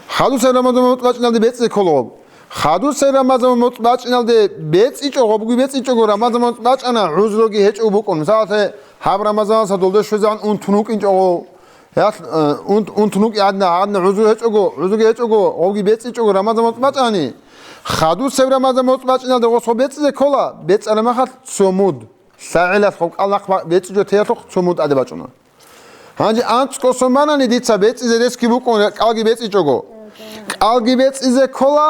хадусеб Рамазан моцӀ бачӀиналде бецӀизе ккола гъоб. Хадусеб Рамазан моцӀ бачӀиналде бецӀичӀо, гъобги бецӀичӀого, Рамазан моцӀ бачӀана, гӀузруги гьечӀого букӀун. Мисалалъе, гьаб Рамазаналъа долде щвезегӀан унтун вукӀинчӀого, ялъ-, э, унт-, унтун вукӀи гӀадна, гьадна гӀузру гьечӀого, гӀузруги гьечӀого, гъобги бецӀичӀого, Рамазан моцӀ бачӀани, хадусеб Рамазан моцӀ бачӀиналде гъосго бецӀизе ккола, бецӀараб мехалъ цо муд. ЛъагӀелалъ гъоб кӀал нахъ ба-, бецӀичӀо теялъухъ цо муд тӀаде бачӀуна. Гьанже анцӀго сон банани дица бецӀизе ресги букӀун, кӀалги бецӀичӀого. КӀалги бецӀизе ккола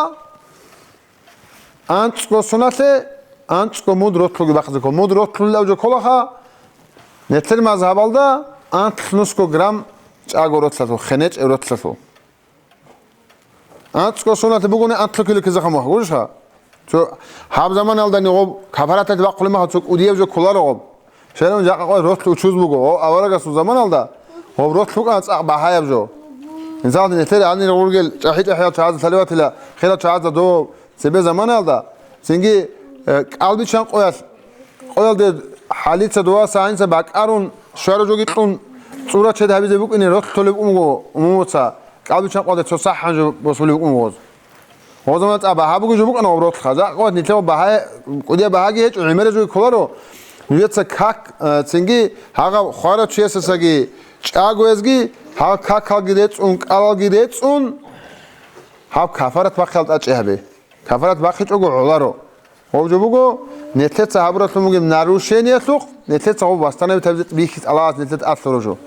анцӀго соналъе, анцӀго муд ролъуги бахъизе ккола. Муд ролъулев жо кколаха, нилъер мазгьабалда анлънусго грамм чӀаго ролъалъул, хенечӀеб ролъалъул. АнцӀго соналъе бугони анлъго кило кизехъа мухь, гурищха? Цо гьаб заманалда нигъоб кафараталъе бахъулеб мехалъ цо кӀудияб жо кколаро гъоб. Щайилан жакъа къоялъ ролъ учуз буго, гъоб аварагасул заманалда гъоб ролъ букӀана цӀакъ багьаяб жо. Инсанлъи нилъер гьанир гъургел чӀахӀи-чӀахӀиял чагӀазда лъалеватила, хирал чагӀазда дов цебе заманалда, цинги, э, кӀалбиччан къоялъ, къоялде хӀалица доваса гьаниса бакӀарун, щвараб жоги кьун, цӀура чед гьабизе букӀине ролъ толеб букӀун буго умумуца, кӀалбиччан къоялде цо сахӀан жо босулеб букӀун буго гъоз. Гъоз заман цӀа багьа бугеб жо букӀана гъоб ролъха. Жакъа къоялъ нилъего багьа, кӀудияб багьаги гьечӀо, гӀемераб жоги кколаро. Нужеца как, э, цинги гьагъаб хварав чиясасаги чӀагоязги гьал какалги рецӀун, кӀалалги рецӀун, гьаб кафарат бахъиялда тӀад чӀей гьабе. Кафарат бахъичӀого гӀоларо. Гъоб жо буго, нилъеца гьабуралъун бугеб нарушениялъухъ, нилъеца гъоб восстановить гьабизе бихьизе Аллагьас нилъеда тӀад лъураб жо.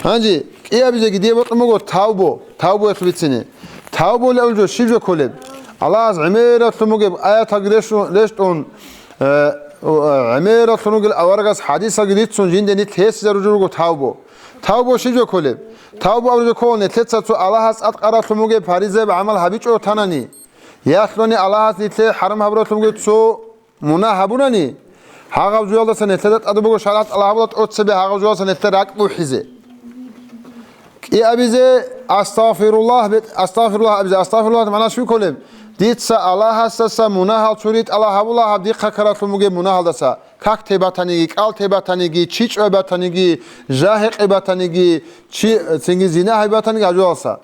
Гьанже кӀиабизеги дие бокьун буго тавбу, тавбуялъул бицине. Тавбуялъул жо щиб жо кколеб? Аллагьас гӀемералъун бугеб аяталги рещтӀун, рещтӀун, э, э, гӀемералъун ругел аварагас хӀадисалги рицун жинде нилъ гьесизарулеб жо руго тавбу. Тавбу щиб жо кколеб? Тавбу абураб жо ккола нилъеца цо Аллагьас тӀадкъаралъун бугеб паризаяб гӀамал гьабичӀого танани, ялъуни Аллагьас нилъее хӀарам гьабуралъун бугеб цо мунагь гьабунани, гьагъаб жоялдаса нилъеда тӀад буго шаригӀат тӀалаб гьабула тӀоцебе гьагъаб жоялдаса нилъер ракӀ бухӀизе. КӀиабизе, астагъфируллагь, бет-, астагъфируллагь абизе, астагъфируллагь магӀна щиб кколеб? Дица Аллагьасдаса мунагьал чури тӀалаб гьабула гьаб дихъа ккаралъун бугеб мунагьалдаса. Как те батаниги, кӀал те батаниги, чи чӀвай батаниги, жа гьекъей батаниги, чи, цинги зина гьаб батаниги гьаб жоялдаса.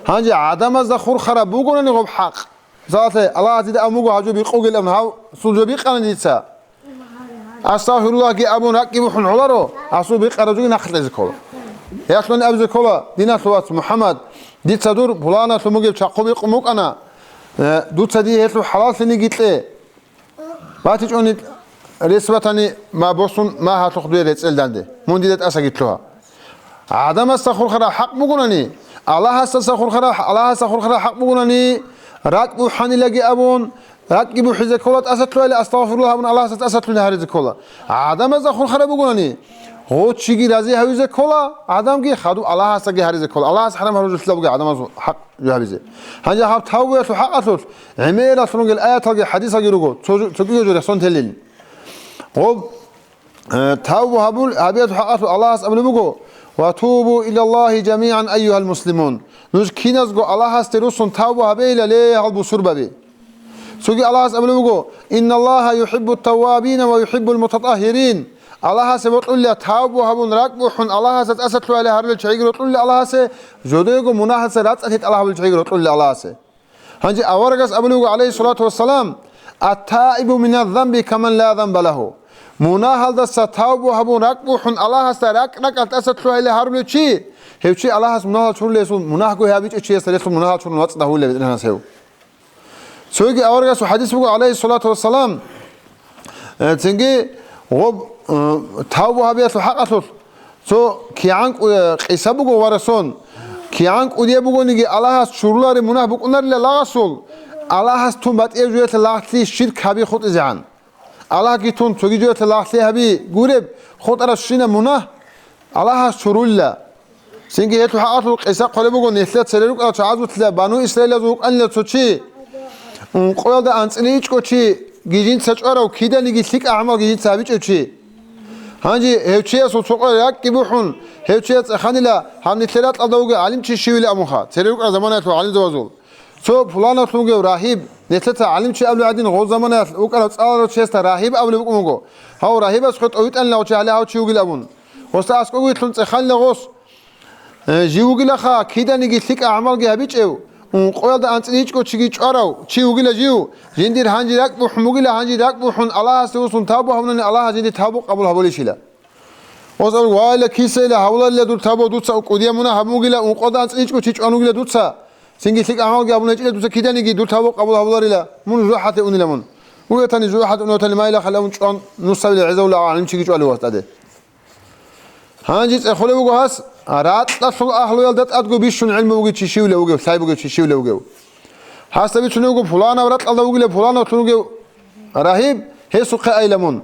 Гьанже гӀадамазда хурхараб бугонани гъоб хӀакъ. Мисалалъе, Аллагьас дида абун буго гьаб жо бикъугел абун, гьаб сул жо бикъана дица. «Астагъфируллагьги» абун ракӀги бухӀун гӀоларо, гьасул бикъараб жоги нахъе кьезе ккола. Гьелъун абизе ккола: «Диналъул вац МухӀаммад, дица дур пуланалъун бугеб чахъу бикъун букӀана, э, дуца дие гьелъул хӀалаллъиниги кье. БатичӀони рес батани, ма босун, ма гьалъухъ дуе рецӀел данде, мун дида тӀасаги лъугьа». ГӀадамасда хурхараб хӀакъ бугунани, Аллагьасдаса хурхараб, Аллагьасда хурхараб хӀакъ бугунани, ракӀ бухӀанилаги абун, ракӀги бухӀизе ккола тӀаса лъугьайилан, астагъфируллагь абун Аллагьасда тӀаса лъугьине гьаризе ккола. ГӀадамазда хурхараб бугунани, гъов чиги рази гьавизе ккола, гӀадамги хадуб Аллагьасдаги гьаризе ккола. Аллагьас хӀарам гьаружелъидал буго гӀадамазул хӀакъ жо гьабизе. Гьанже гьаб тавбуялъул хӀакъалъулъ гӀемералъун ругел аяталги хӀадисалги руго, цо-, цогиго жо рехсон телин. Гъоб Э, тавбу гьабул-, гьабиялъул хӀакъалъулъ Аллагьас абулеб буго: «Ва тубу илаллагьи жамигӀан, айюгьал муслимун». Нуж киназго Аллагьасде руссун тавбу гьабейила, ле, гьал бусурбаби. Цоги Аллагьас абулеб буго: «Инналлагьа юхӀиббут таввабина ва юхӀиббул мутатаххирин». Аллагьасе бокьула тавбу гьабун, ракӀ бухӀун, Аллагьасда тӀаса лъугьайилан гьарулел чагӀиги рокьула Аллагьасе, жодего мунагьасе рацӀцӀалъи тӀалаб гьабулел чагӀиги рокьула Аллагьасе. Гьанже аварагас абулеб буго, гӀалайгьиссалату вассалам: «Ат-таибу миназ-занби каман ла занба лагьу». Мунагьалдаса тавбу гьабун, ракӀ бухӀун, Аллагьасда ракӀ-ракӀалъ тӀаса лъугьайилан гьарулев чи, гьев чи Аллагьас мунагьал чурулесул, мунагьго гьабичӀев чиясда релъун мунагьал чурун вацӀцӀад гьавулев БетӀергьанас гьев. Цоги аварагасул хӀадис буго, гӀалайгьиссалату вассалам, Э, цинги гъоб, э, тавбу гьабиялъул хӀакъалъулъ цо кигӀан кӀу-, э, къиса буго варасон. КигӀан кӀудияб бугониги Аллагьас чурулареб мунагь букӀунарила лагъасул, Аллагьас тун батӀияб жоялъе лагълъи ширк гьаби хутӀизегӀан. Аллагьги тун цоги жоялъе лагълъи гьаби гуреб хутӀарабщинаб мунагь Аллагьас чурулила. Цинги гьелъул хӀакъалъулъ къиса хъвалеб буго, нилъер цере рукӀарал чагӀазулъила Бану Исраилазул вукӀанила цо чи, ункъоялда анцӀила ичӀго чи, гижинца чӀварав, киданиги лъикӀаб гӀамал гижинца гьабичӀев чи. Гьанже гьев чиясул цо къоялъ ракӀги бухӀун, гьев чияс цӀеханила гьаб нилъер ракьалда вугев гӀалимчи щивила абунха, цере рукӀарал заманаялъул гӀалимзабазул. Цо пуланалъун вугев рагьиб, нилъеца гӀалимчи абулеб гӀадин, гъоз заманаялъ вукӀарав цӀаларав чиясда рагьиб абулеб букӀун буго. Гьав рагьибас хутӀа витӀанила гьав чи, гьале гьав чи вугилан абун. Гъосда аскӀовеги вилълъун цӀеханила гъос. Э, жив вугилаха, киданиги лъикӀаб гӀамалги гьабичӀев, ункъоялда анцӀила ичӀго чиги чӀварав чи вугила жив, жиндир гьанже ракӀ бухӀун бугила, гьанже ракӀ бухӀун Аллагьасде вуссун тавбу гьабунани Аллагьас жиндир тавбу къабул гьабулищила. Гъос абула: «Вайла, кисайила гьавуларила дур тавбу, дуца кӀудияб мунагь гьабун вугила, ункъоялда анцӀила ичӀго чи чӀван вугила дуца, цинги лъикӀаб гьавалги гьабун гьечӀила дуца, киданиги дур тавбу къабул гьабуларила, мун жужахӀалде унила мун. Угетани жужахӀалде унев ватани, майилахъ гьале ун чӀван нусавила гӀезавула гӀалимчиги чӀвалев гьасда». Гьанже цӀехолеб буго гьас, ракьалъул агьлуялда тӀадго бищун гӀелму бугев чи щивила вугев, лъай бугев чи щивила вугев. Гьасда бицунеб буго, пуланав ракьалда вугила, пуланавлъун вугев рагьиб, гьесухъе айила мун.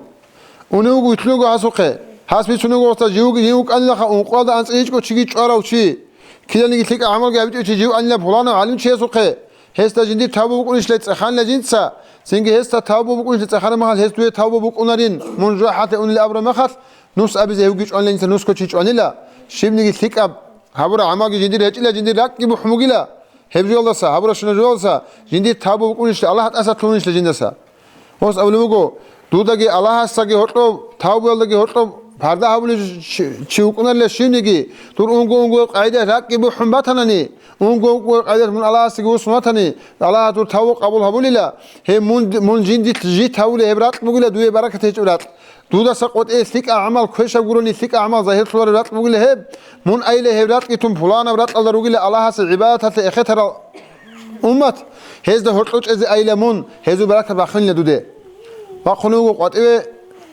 Унев вуго, вилълъун вуго гьасухъе. Гьас бицунеб буго гъосда, жив, жив вукӀанилаха ункъоялда анцӀила ичӀго чиги чӀварав чи, киданиги лъикӀаб гӀамалги гьабичӀев чи, жив анила пуланав гӀалимчиясухъе. Гьесда жиндир тавбу букӀунищилай цӀеханила жинца, цинги гьесда тавбу букӀунищилай цӀехараб мехалъ гьес дуе тавбу букӀунарин, мун жужахӀалде унила абураб мехалъ, нус абизе гьевги чӀванила, жинца нусго чи чӀванила, щибниги лъикӀаб гьабураб гӀамалги жиндир гьечӀила, жиндир ракӀги бухӀун бугила. Гьеб жоялдаса, гьабурабщинаб жоялдаса жиндир тавбу букӀунищилан, Аллагь тӀаса лъугьунищилан жиндаса. Гъос абулеб буго, дудаги Аллагьасдаги гьоркьоб, тавбуялдаги гьоркьоб парда гьабулев чи, чи вукӀунарила щивниги, дур унго-унгояб къагӀидаялъ ракӀги бухӀун батанани, унго-унгояб къагӀидаялъ мун Аллагьасдаги вуссун ватани, Аллагьас дур тавбу къабул гьабулила, гьеб мун, мун жиндилъ жит гьавулеб гьеб ракь бугила, дуе баракат гьечӀеб ракь. Дудаса къотӀи лъикӀаб гӀамал кквешаб гурони, лъикӀаб гӀамал загьирлъулареб ракь бугила гьеб, мун айила гьеб ракьги тун пуланаб ракьалда ругила Аллагьасе гӀибадаталъе эхетарал уммат, гьезда гьоркьо чӀезе айила мун, гьезул баракат бахинила дуде. Вахъун вуго къватӀиве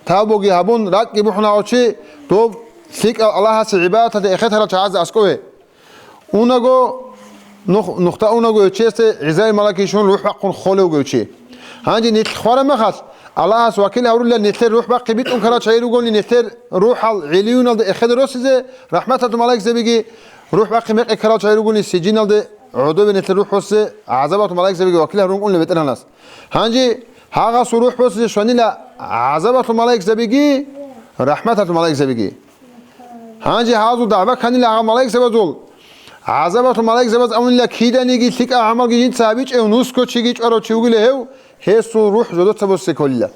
тавбуги гьабун, ракӀги бухӀун гьав чи, доб лъикӀал Аллагьасе гӀибадаталъе эхетарал чагӀазда аскӀове. Унаго, нух-, нухда унаго гьев чиясде гӀезегӀи малаик щун рухӀ бахъун холев вугев чи. Гьанже нилъ хвараб мехалъ, Аллагьас вакил гьаврулел нилъер рухӀ бахъи битӀун ккарал чагӀи ругони, нилъер рухӀал гӀиллиюналда эхеде росизе рахӀматалъул малаикзабиги, рухӀ бахъи мекъи ккарал чагӀи ругони, сиджиналде гӀодобе нилъер рухӀ босизе гӀазабалъул малаикзабиги вакил гьарун кӀунила БетӀергьанас. Гьанже гьагъасул рухӀ босизе щванила гӀазабалъул малаикзабиги, рахӀматалъул малаикзабиги. Гьанже гьазул дагӀба кканила гьал малаикзабазул. ГӀазабалъул малаикзабаз абунила, киданиги лъикӀаб гӀамалги жинца гьабичӀев, нусго чиги чӀварав чи вугила гьев, гьесул рухӀ жодоца босизе кколила.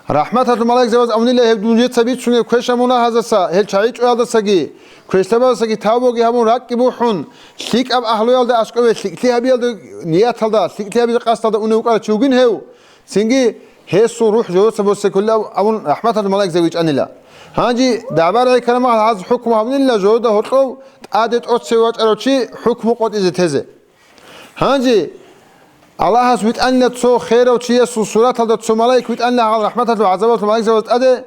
РахӀматалъул малаикзабаз абунила, гьеб нужеца бицунеб квешаб мунагьаздаса, гьел чагӀи чӀваялдасаги, квешлъабаздасаги тавбуги гьабун, ракӀги бухӀун, лъикӀаб агьлуялда аскӀове лъикӀлъи гьабиялда нияталда, лъикӀлъи гьабизе къасдалда унев вукӀарав чи вугин гьев. Цинги гьесул рухӀ жодоца босекулев абун рахӀматалъул малаикзабаз вичӀанила. Гьанже дагӀба-рагӀи ккараб мехалъ гьаз хӀукму гьабунила жодода гьоркьов тӀаде тӀоцеве вачӀарав чи хӀукму къотӀизе тезе. Гьанже Аллагьас витӀанила цо херав чиясул сураталда цо малаик витӀанила гьал рахӀматалъул гӀазабалъул малаикзабаз тӀаде.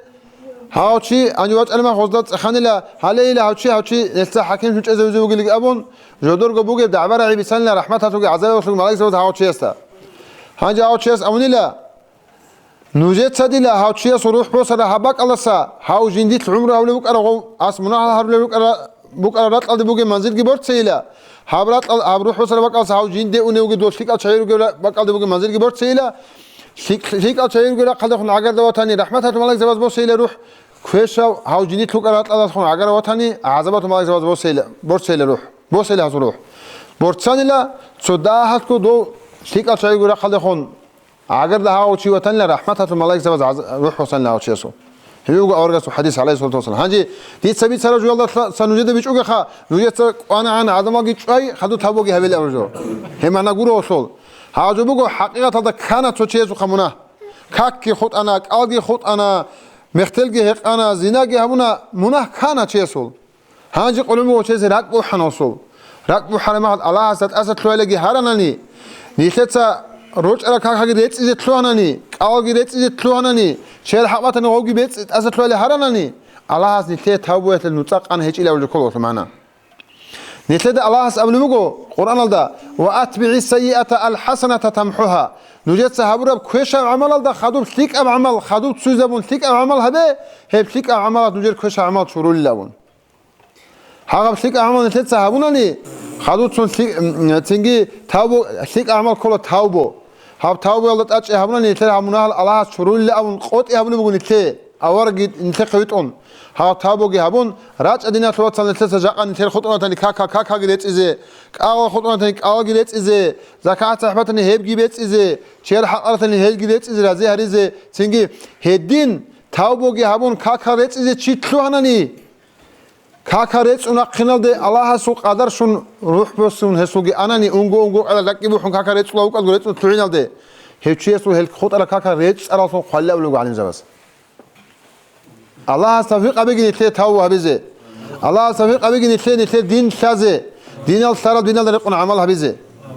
Гьав чи гьанив вачӀараб мехалъ гъозда цӀеханила, гьалейила гьав чи, гьав чи нилъеца хӀаким чӀезавизе вугилан абун, жодорго бугеб дагӀба-рагӀи бицанила рахӀматалъулги гӀазабалъулги малаикзабаз гьав чиясда. Гьанже гьав чияс абунила, нужеца дила гьав чиясул рухӀ босараб гьаб бакӀалдаса гьав жиндилъ гӀумру гьабулеб букӀараб гъов, ас мунагьал гьарулел рукӀара-, букӀараб ракьалде бугеб манзилги борцейила, гьаб ракьал-, гьаб рухӀ босараб бакӀалдаса гьав жинде унев вугев дов лъикӀал чагӀи ругел ра-, бакӀалде бугеб манзилги борцейила, лъикӀ-, лъикӀал чагӀи ругел рахъалдехун гӀагардав ватани рахӀматалъул малаикзабаз босейила рухӀ, квешав гьав жиндилъ рукӀараб ракьалдехун гӀагарав ватани гӀазабалъул малаикзабаз босейила, борцейила рухӀ, босейила гьасул рухӀ. Борцанила цо дагьалъго дов лъикӀал чагӀи ругел рахъалдехун гӀагарда гьав чи ватанила рахӀматалъул малаикзабаз гӀаз-, рухӀ босанила гьав чиясул. Гьеб буго аварагасул хӀадис, гӀалайгьи ссалату вассалам. Гьанже дица бицараб жоялдаса нужеда бичӀчӀугеха, нужеца кӀванагӀан гӀадамалги чӀвай, хадуб тавбуги гьабилан абураб жо. Гьеб магӀна гуро гьелъул. Гьаб жо буго хӀакъикъаталда ккана цо чиясухъа мунагь. Какги хутӀана, кӀалги хутӀана, мехтелги гьекъана, зинаги гьабуна, мунагь ккана чиясул. Гьанже къулумго чиясе ракӀ бухӀана гьесул. РакӀ бухӀараб мехалъ Аллагьасда тӀаса лъугьайилаги гьаранани, нилъеца рочӀараб какаги рецӀизе лъугьанани, кӀалги рецӀизе лъугьанани, чиял хӀакъ батани гъовги бецӀ-, тӀаса лъугьайилан гьаранани, Аллагьас нилъее тавбуялъе нуцӀа къан гьечӀилан абулеб ккола гьелъул магӀна. Нилъеда Аллагьас абулеб буго Къуръаналда: «Ва атбигӀи сайиата алхӀасаната тамхӀугьа». Нужеца гьабураб квешаб гӀамалалда хадуб лъикӀаб гӀамал, хадуб ццуйзабун лъикӀаб гӀамал гьабе, гьеб лъикӀаб гӀамалалъ нужер квешаб гӀамал чурулилан абун. Гьаб лъикӀаб гӀамал нилъеца гьабунани, хадубцун лъи-, м, цинги тавбу-, лъикӀаб гӀамал ккола тавбу. Гьаб тавбуялда тӀадчӀей гьабунани нилъер гьаб мунагьал Аллагьас чурулилан абун къотӀи гьабулеб буго нилъее, аварагги нилъехъе витӀун. Гьаб тавбуги гьабун, рачӀа, диналъул вацал, нилъеца жакъа нилъер хутӀун ватани кака-, какаги рецӀизе, кӀалги хутӀун ватани кӀалги рецӀизе, закат-сахӀ батани гьебги бецӀизе, чиял хӀакъ батани гьелги рецӀизе, рази гьаризе, цинги гьедин тавбуги гьабун кака рецӀизе чи лъугьанани, кака рецӀун рахъиналде Аллагьасул къадар щун рухӀ босун гьесулги анани, унго-унго къайда ракӀги бухӀун кака рецӀула вукӀалго рецӀун лъугӀиналде, гьев чиясул гьел хутӀараб кака рецӀцӀараллъун хъвалилан абулеб буго гӀалимзабаз. Аллагьас тавфикъ гьабеги нилъее тавбу гьабизе. Аллагьас тавфикъ гьабеги нилъее нилъер дин лъазе, динал лъарал диналда рекъон гӀамал гьабизе.